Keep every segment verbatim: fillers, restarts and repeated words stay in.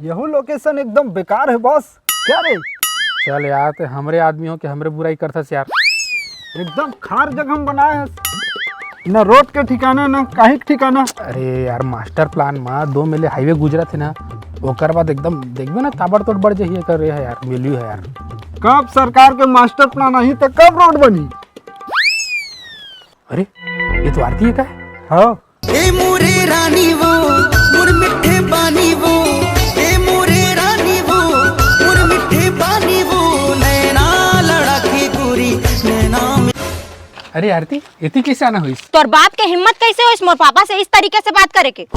यहू लोकेशन एकदम बेकार है बॉस। क्या रे? चल यार, ते हमरे आदमी हो के हमरे बुराई करथस यार। एकदम खार जगह में बनाए हस, न रोड के ठिकाना, न काहीं के ठिकाना। अरे यार, मास्टर प्लान में दो मेले हाईवे गुजरत हे ना, ओकर बाद एकदम देखबे ना, ताबड़तोड़ बढ़ जाही एकर, ये है यार, वैल्यू है यार। कब सरकार के मास्टर प्लान आही तो कब रोड बनी? अरे, ये तो आरती है का? हाँ। ए मोरे रानी वो, मोर मिठे पानी वो, ए मोरे रानी वो, मोर मिठे पानी वो, नैना लड़ा के गोरी, नैना में। अरे आरती, एती कैसे आना होइस? तोर बाप के हिम्मत कैसे होइस मोर पापा से इस तरीके से बात करे के?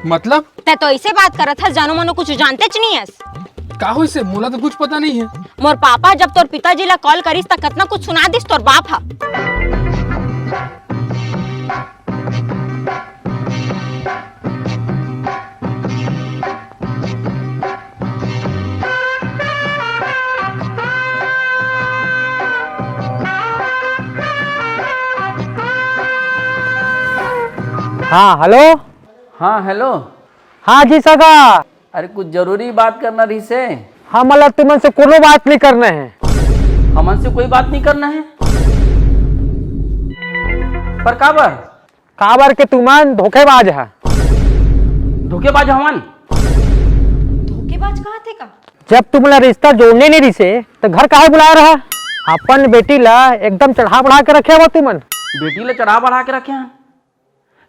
मतलब? तै तो ऐसे बात करत हस, जानो मनो कुछ जानतेच नहीं हस। का होइस हे? मोला तो कुछ पता नहीं है। मोर पापा जब तोर पिताजी ला कॉल करिस, त कतना कुछ सुना दिस तोर बाप हा। हाँ, हेलो। हाँ, हेलो। हाँ जी सगा। अरे, कुछ जरूरी बात करना रहिस हे। हमन ला तुमन से कोनो बात नहीं करना है। हमन से कोई बात नहीं करना है? पर काबर? काबर के तुमन धोखेबाज हा। धोखेबाज हवन? धोखेबाज कहा थे का? जब तुमन ला रिश्ता जोड़ने नहीं रिसे, तो घर काहे बुलाए रहा? अपन बेटी ला एकदम चढ़ा बढ़ा के रखे हवा तुमन। बेटी ला चढ़ा बढ़ा के रखे हैं?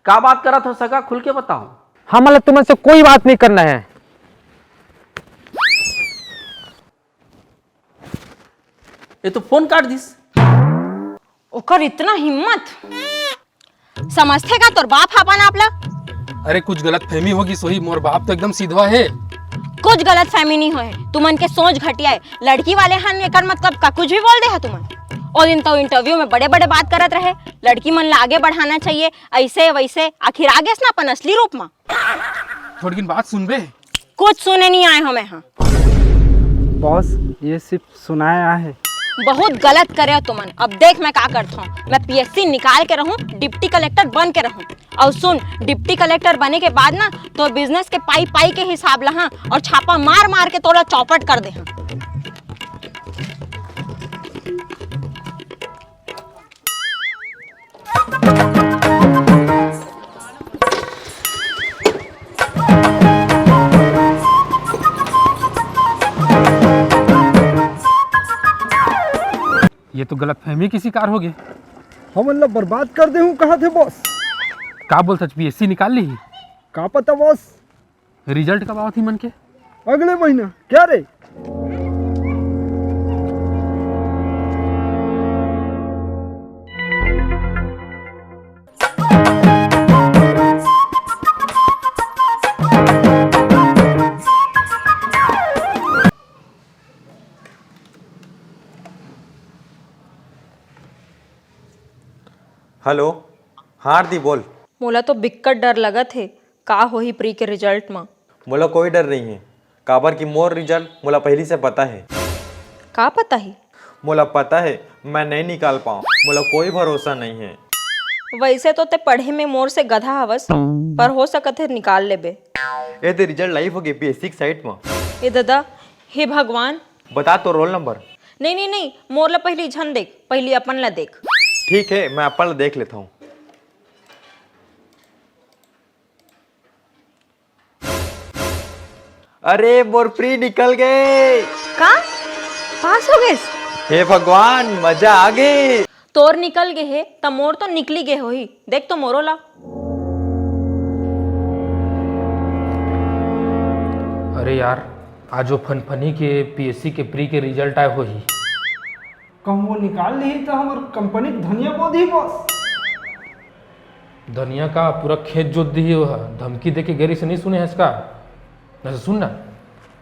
का बात करत हो सगा, खुल के बताओ। हमन ला तुमन से कोई बात नहीं करना है। ये तो फोन काट दिस। ओकर इतना हिम्मत, समझथे का तोर बाप ह अपन आप ला? अरे, कुछ गलत फहमी होगी सोही, मोर बाप तो एकदम सीधवा है। कुछ गलत फहमी नहीं होए, तुमन के सोच घटिया है। लड़की वाले हन, एकर मतलब का कुछ भी बोल दे है तुमन? ओ दिन तो इंटरव्यू में बड़े बड़े बात करत रहे, लड़की मन ला आगे बढ़ाना चाहिए, ऐसे वैसे। आखिर आगे ना अपन असली रूप में। थोड़किन बात सुनबे? कुछ सुने नहीं आए हमें, हाँ। बॉस, ये सिर्फ सुनाए आए हैं। बहुत गलत करे हो तुमन। अब देख मैं का करता हूँ, मैं पीएससी निकाल के रहूँ, डिप्टी कलेक्टर बन के रहूँ। और सुन, डिप्टी कलेक्टर बने के बाद ना तो बिजनेस के पाई पाई के हिसाब ला, हाँ, और छापा मार मार के तोला चौपट कर दे, हाँ। ये तो गलतफहमी के शिकार हो गए। हमन ला बर्बाद कर दे हूँ कहा थे बॉस। का बोलत हच, पीएससी निकाल ली? का पता बॉस। रिजल्ट कब आवत ही मन के? अगले महीना। क्या रे? हेलो। हाँ आरती, बोल। मोला तो बिक्कट डर लगत हे, का होही प्री के रिजल्ट म। मोला कोई डर नहीं है, काबर कि मोर रिजल्ट मोला पहिली से पता है। का पता ही? मोला पता है, मैं नहीं निकाल पाऊँ, मोला कोई भरोसा नहीं है। वैसे तो ते पढ़े में मोर से गधा हवस, पर हो सकत है निकाल लेबे। ए ते रिजल्ट लाइव हो गए पीएससी के साइट म। ए दादा, हे भगवान। बता तो रोल नंबर। नहीं, नहीं, नहीं, मोर ला पहिली झन देख, पहिली अपन ला देख। ठीक है, मैं अपन ला देख लेता हूँ। अरे, मोर प्री निकल गए। का? पास हो गए? हे भगवान, मजा आ गए। तोर निकल गए हे, त मोर तो निकली गए होही। देख तो मोरो ला। अरे यार, आज वो फनफनी के पीएससी के प्री के रिजल्ट आए होही। कहूँ वो निकाल ली त हमर कंपनी के धनिया बो दी बॉस। धनिया का पूरा खेत जोत दी ही वो ह। धमकी दे के गेरी से नहीं सुने हस का? अच्छा सुन ना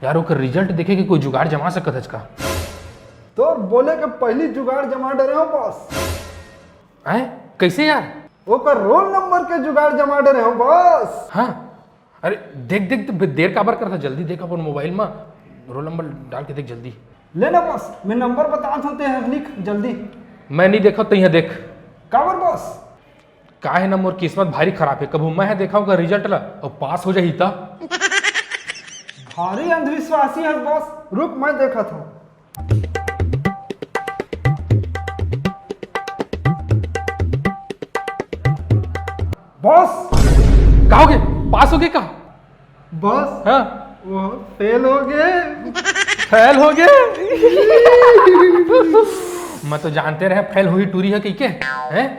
यार, ओकर रिजल्ट देखे के कोई जुगाड़ जमा सकत हच का? तोर बोले के पहली जुगाड़ जमा डरे हो बॉस। हैं? कैसे यार? ओकर रोल नंबर के जुगाड़ जमा डरे हो बॉस। हाँ। अरे देख देख, तो देर काबर करता, जल्दी देख अपन मोबाइल में रोल नंबर डाल के देख जल्दी। ले ना बॉस, मैं नंबर बता देते हैं, लिख जल्दी। मैं नहीं देखा, तैं देख। काबर बॉस? का हे ना, मोर किस्मत भारी खराब हे। कभू मैं ह देखा ओकर रिजल्ट ला, अउ पास हो जाही त। भारी अंधविश्वासी हस बॉस। रुक, मैं देखत हूँ। बॉस। का होगे? पास होगे का? बॉस, हाँ। वो फेल होगे। फेल होगे? मैं तो जानते रहे फेल होही टूरी हे कहिके। हैं?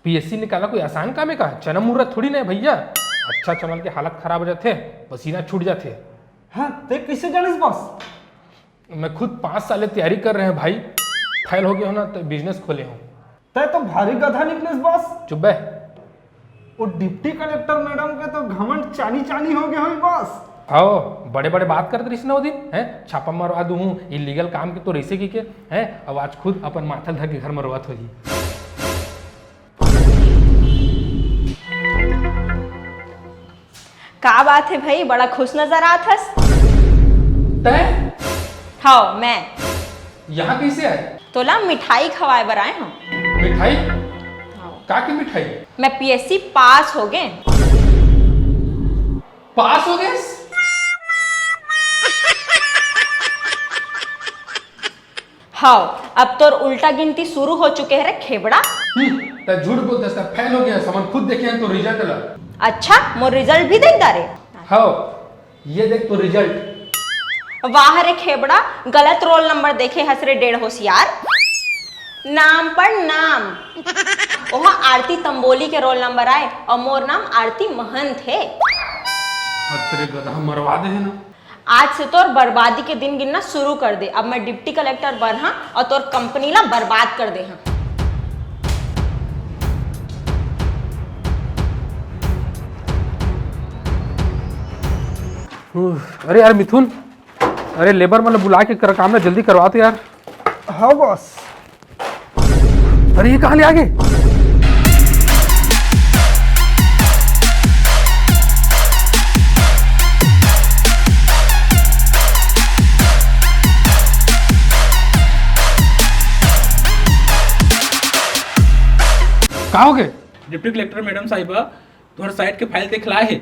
पीएससी निकालना कोई आसान काम हे का? चना मुर्रा थोड़ी ना हे भैया। अच्छा चना के हालत खराब हो जाथे, पसीना छूट जाथे। हाँ, ते कइसे जानिस बॉस? मैं खुद पाँच साल ले तैयारी कर रहे हूँ भाई, फेल होगे हूँ ना त बिजनेस खोले हूँ। तै तो भारी गधा निकलेस बॉस। चुप बे। वो डिप्टी कलेक्टर मैडम के तो घमंड चानी चानी होगे होही बॉस। हाँ, बड़े बड़े बात करत रहिस ना वो दिन, हैं? छापा मरवा दूँ हूँ, इलीगल काम के तो रहिसे कहिके, हैं? अब आज खुद अपन माथा ल धर के घर म रोवत होही। का बात हे भाई, बड़ा खुश नजर आत हस। तैं? हव, मैं। यहाँ कइसे आए? तोला मिठाई खवाए बर आए हंव। मिठाई? हव। का के मिठाई? मैं पीएससी पास होगे। पास होगेस? हव, अब तोर उल्टा गिनती शुरू हो चुके हे रे खेबड़ा। हम्म, त झूठ बोलत हस, त फेल होगे हस, हमन खुद देखे हन तोर रिजल्ट ला। अच्छा, मोर रिजल्ट भी देख डारे? हव, ये देख तोर रिजल्ट। वाह रे खेबड़ा, गलत रोल नंबर देखे हस रे डेढ़ होशियार। नाम पर नाम। ओहा आरती तंबोली के रोल नंबर आय अउ मोर नाम आरती महंत हे। हत रे गधा, मरवा दे हे ना। आज से तोर बर्बादी के दिन गिनना शुरू कर दे। अब मैं डिप्टी कलेक्टर बनहूं अउ तोर कंपनी ला बर्बाद कर देहूं। उफ, अरे यार मिथुन, अरे लेबर मन ला बुला के कर, काम ला जल्दी करवा तो यार। हाँ बॉस। अरे ये कहाँ ले आ गए? का होगे? डिप्टी कलेक्टर मैडम साहिबा, तोहर साइट के फाइल देख लाए हे।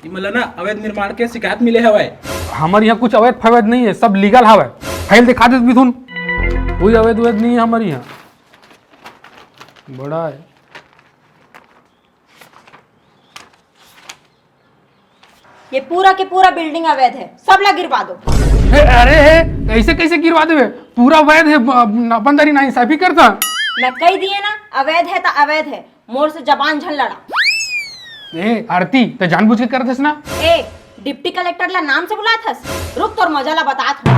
इमन ला ना अवैध निर्माण के शिकायत मिले हवय। हमर यहाँ कुछ अवैध फवैध नहीं है, सब लीगल हवय। फाइल दिखा दे मिथुन। कोई अवैध वैध नहीं है हमर यहाँ। बड़ा है। ये पूरा के पूरा बिल्डिंग अवैध है, सब ला गिरवा दो। हे, अरे हे, ऐसे कैसे गिरवा देवे? पूरा अवैध है, ब-, अपन दरी नाइंसाफी करता। मैं कही दिए ना, अवैध है तो अवैध है, मोर से जबान झन लड़ा। ए आरती, ते जानबूझ के करत हस ना? ए, डिप्टी कलेक्टर ला नाम से बुलात हस? रुक, तोर मजा ला बतात हूँ।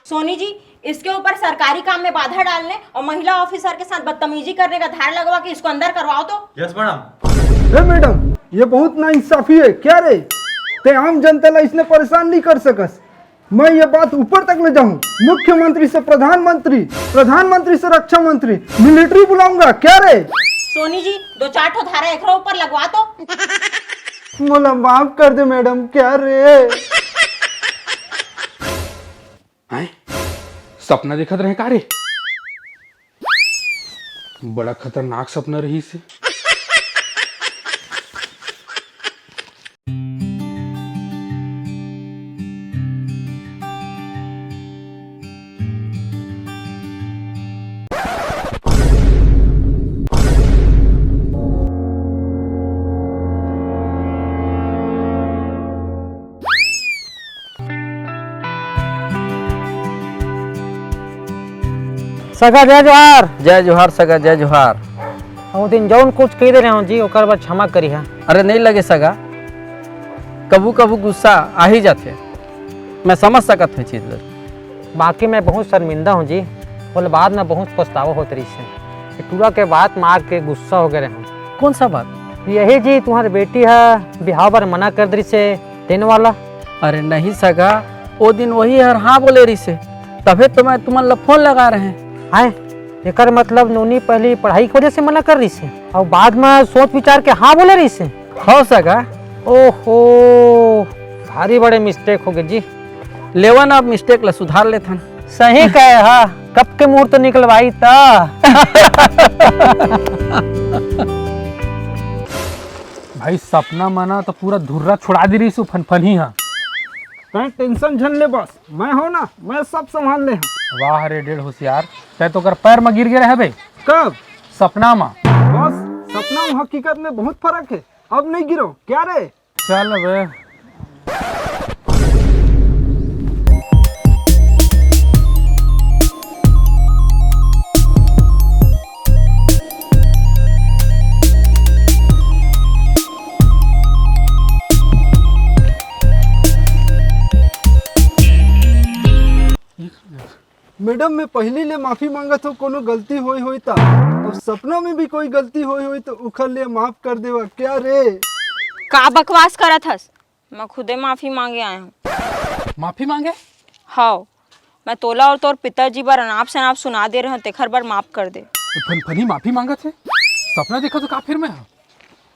सोनी जी, इसके ऊपर सरकारी काम में बाधा डालने और महिला ऑफिसर के साथ बदतमीजी करने का धारा लगवा के इसको अंदर करवाओ तो। Yes madam. हे मैडम, ये बहुत नाइंसाफी है क्या रे? ते आम जनता ला इसने परेशान नहीं कर सकस। मैं ये बात ऊपर तक ले जाऊं, मुख्यमंत्री से प्रधानमंत्री, प्रधानमंत्री से रक्षा मंत्री, मिलिट्री बुलाऊंगा क्या रे? सोनी जी, दो चार ठो धारा एकरो ऊपर लगवा तो। मोला माफ कर दे मैडम, क्या रे? हैं? सपना देखत रहे का रे? बड़ा खतरनाक सपना रहिसे। सगा जय जोहार। जय जोहार सगा, जय जोहार। ओ दिन जौन कुछ कहि दे रहे हंव जी, ओकर बर क्षमा करिहा। अरे नहीं लगे सगा, कभू कभू गुस्सा आ ही जाथे, मैं समझ सकत हंव चीज ला। बाकी मैं बहुत शर्मिंदा हंव जी, ओला बाद में बहुत पछतावा होत रहिसे। ये टूरा के बात मार के गुस्सा हो गे रहे हंव। कौन सा बात? यही जी, तुम्हार बेटी ह बिहाव बर मना कर दे रहिसे, तेन वाला। अरे नहीं सगा, ओ दिन वही हर हाँ बोले रहिसे, तभे तो मैं तुमन ला फोन लगा रहे हंव। आय, एकर मतलब नोनी पहली पढ़ाई के वजह से मना कर रहिसे अउ बाद में सोच विचार के हाँ बोले रहिसे। हव सगा। ओहो, भारी बड़े मिस्टेक होगे जी। लेवा ना, अब मिस्टेक ला सुधार लेथन। सही कहे हा, कब के मुहूर्त निकलवाई त। अई सपना म ना तो पूरा धुर्रा छुड़ा दे रहिस फनफनी ह। तैं टेंशन झन ले बस, मैं हो ना, मैं सब संभाल ले हूँ। वाह रे डेढ़ होशियार, तैं तो ओकर पैर म गिर गे रहे बे। कब? सपना म। बस, सपना म हकीकत में बहुत फर्क है। अब नहीं गिरो क्या रे? चल बे। मैडम, मैं पहिली ले माफी मांगत हूँ, कोनो गलती होई होई ता। अब सपना में भी कोई गलती होई होई तो उखर लिए माफ कर देवा क्या रे? का बकवास करत हस? मैं खुदे माफी मांगे आए हूँ। माफी मांगे? हाव, मैं तोला और तोर पिताजी बर अनाप शनाप सुना दे रहे हूँ, तेखर बर माफ कर दे। ए फनफनी माफी मांगत हे? सपना देखा तो का फिर मैं?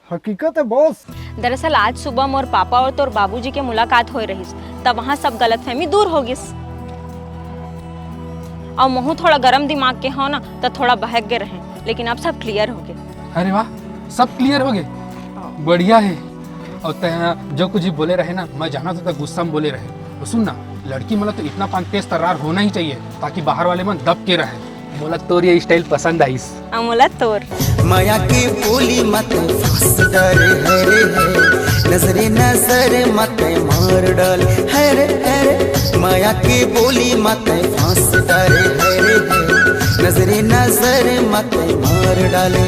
हकीकत है बॉस। दरअसल आज सुबह मोर पापा और तोर बाबूजी के मुलाकात होए रहिस, तब वहाँ सब गलतफहमी दूर हो गिस। और महू थोड़ा गरम दिमाग के हो ना, तो थोड़ा बहक गए रहे, लेकिन अब सब क्लियर हो गए। अरे वाह, सब क्लियर हो गए, बढ़िया है। और तै जो कुछ भी बोले रहे ना, मैं जाना था, तै गुस्सा में बोले रहे। तो सुन ना, लड़की मतलब तो इतना पान तेज तर्रार होना ही चाहिए, ताकि बाहर वाले मन दब के रहे। मोला तोर ये स्टाइल पसंद आइस। अउ मोला तोर। मया के बोली मत फांस डाले है रे है, नजरे नजर मत मार डाले है रे है रे। मया के बोली मत फांस डाले है रे है, नजरे नजर मत मार डाले।